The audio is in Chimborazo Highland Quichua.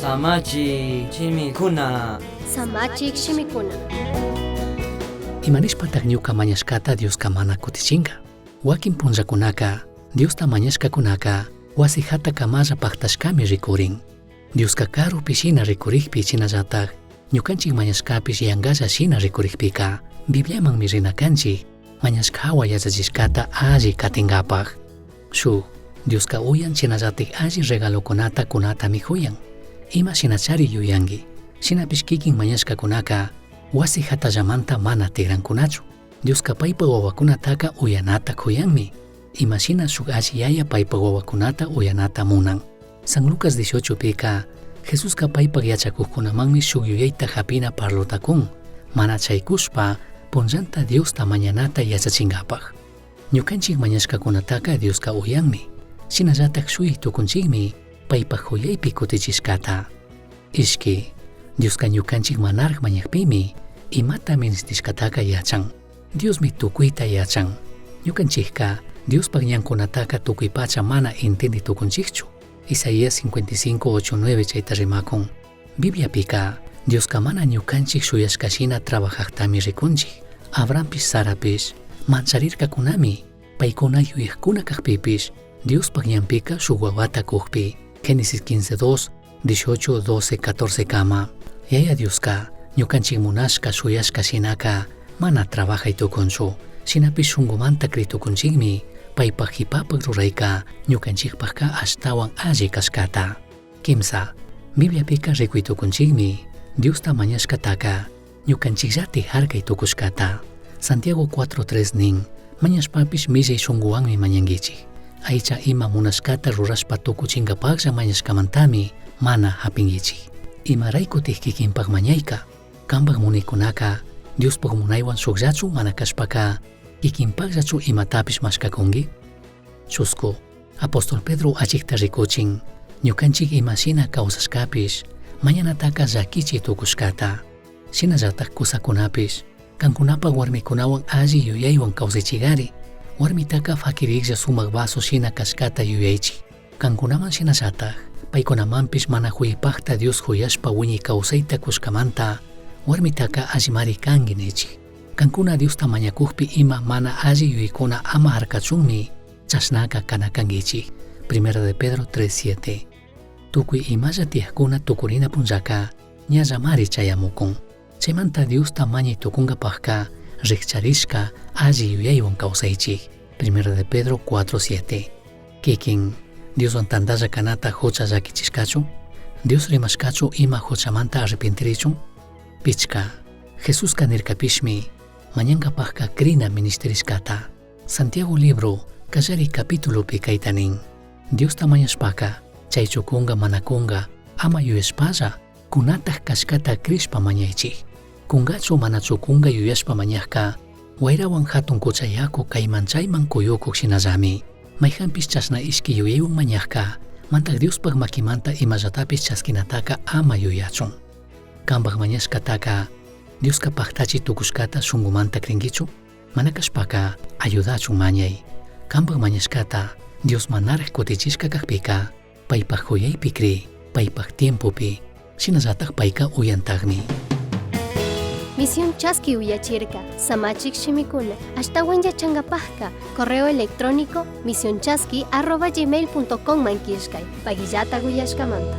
Samachik shimikuna. Samachik shimikuna. Ima nishpataj ñuca mañashcata Diosca mana cutichinga? Huaquin punllacunaca Diosta mañashcacunaca huasi jata camalla pajtashcami ricurin. Diosca carupi shina ricurijpi shinallataj ñucanchij mañashcapish yangalla shina ricurijpica Bibliamanmi rina canchij mañashca jahua yachachishcata alli catingapaj. Shuj, Diosca uyan shinallataj alli regalocunata cunatami juyan. Ima shinachari yuyangui. Shinapish kikin mañashcacunaca huasi jatallamanta mana tigrancunachu. Diosca paipa huahuacunataca uyanata juyanmi. Ima shina shuj alli yaya paipa huahuacunata uyanata munan. San Lucas 18 pica Jesusca paipa yachacujcunamanmi shuj yuyaita japina parlota cun, mana chaicushpa punllanta Diosta mañanata yachachingapaj. Ñucanchij mañashcacunataca Diosca uyanmi. Shinallataj shuyai tucunchijmi paipaj juyaipi cutichishcata. Ishqui, Diosca ñucanchij manaraj mañajpimi imata minishtishcataca yachan. Diosmi tucuita yachan. Ñucanchijca Diospaj ñancunataca tucui pacha mana entendi tucunchijchu. Isaías 55, 8, 9 chaita rimacun. Bibliapica Diosca mana ñucanchij shuyashca shina trabajajtami ricunchij. Abrahampish Sarapish mancharircacunami paicuna yuyajcuna cajpipish Diospaj ñanpica shuj huahuata cujpi. Génesis 15, 2, 18, 12, 14 cama. Yaya Diosca ñucanchij munashca shuyashca shinaca mana trabajai tucunchu. Shinapish shungumanta cri tucunchijmi paipaj jipapaj ruraica ñucanchijpajca ashtahuan alli cashcata. Quimsa, Bibliapica ricui tucunchijmi Diosta mañashcataca ñucanchijllati jarcai tucushcata. Santiago 4.3 nin, mañashpapish millai shunguhuanmi mañanguichij. Aicha ima munashcata rurashpa tucuchingapajlla mañashcamantami mana japinguichij. Imaraykutik kikinpaj mañaica, cambaj munaicunaca Diospaj munaihuan shujllachu mana cashpaca kikinpajllachu imatapish mashcacungui? Chuscu, apóstol Pedro achijta ricuchin, ñucanchij ima shina causashcapish mañanataca llaquichi tucushcata. Shinallataj cusacunapish, cancunapaj huarmicunahuan alli yuyaihuan causaichigari, huarmitaca faquirijlla sumaj vaso shina cashcata yuyaichij. Cancunaman shinallataj, paicunamanpish mana juyipajta Dios juyashpa huiñai causaita cushcamanta, huarmitaca allimari cangui nichij. Cancuna Diosta mañacujpi ima mana alli yuyaicuna ama jarcachunmi chashnaca cana canguichij. Primera de Pedro 3.7. Tucui imalla tiyajcuna tucurina punllaca ñallamari chayamucun. Chaimanta Diosta mañai tucungapajca rijcharishca alli yuyaihuan causaichij. Primera de Pedro 4.7. Kikin, Dioswan tandalla canata jucha llaquichishcachu? Dios rimashcachu ima juchamanta arrepentirichun? Pichca, Jesusca nircapishmi, mañangapajca crina minishtirishcata. Santiago libro callari capitulopi caita nin. Diosta mañashpaca, chaichu cunga mana cunga, ama yuyashpalla, cunataj cashcata crishpa mañaichij. Cungachu manachu cunga yuyashpa mañajca, huairahuan jatun cucha yacu caiman chaiman cuyucuj shinallami. Maijanpish chashna ishqui yuyaihuan mañajca, Mandaj Diospaj maquimanta imallatapish chasquinataca ama yuyachun. Cambaj mañashcataca, Diosca pajtachi tucushcata shungumanta cringuichu? Mana cashpaca, ayudachun mañai. Cambaj mañashcata Dios manaraj cutichishca cajpica, paipaj juyaipi cri, paipaj tiempopi, shinallataj paica uyantajmi. Misión Chaski uyachirka, Samachik shimikuna, ashtawan yachangapajka, correo electrónico misionchaski@gmail.com man killkay, pagillata uyashkamanta.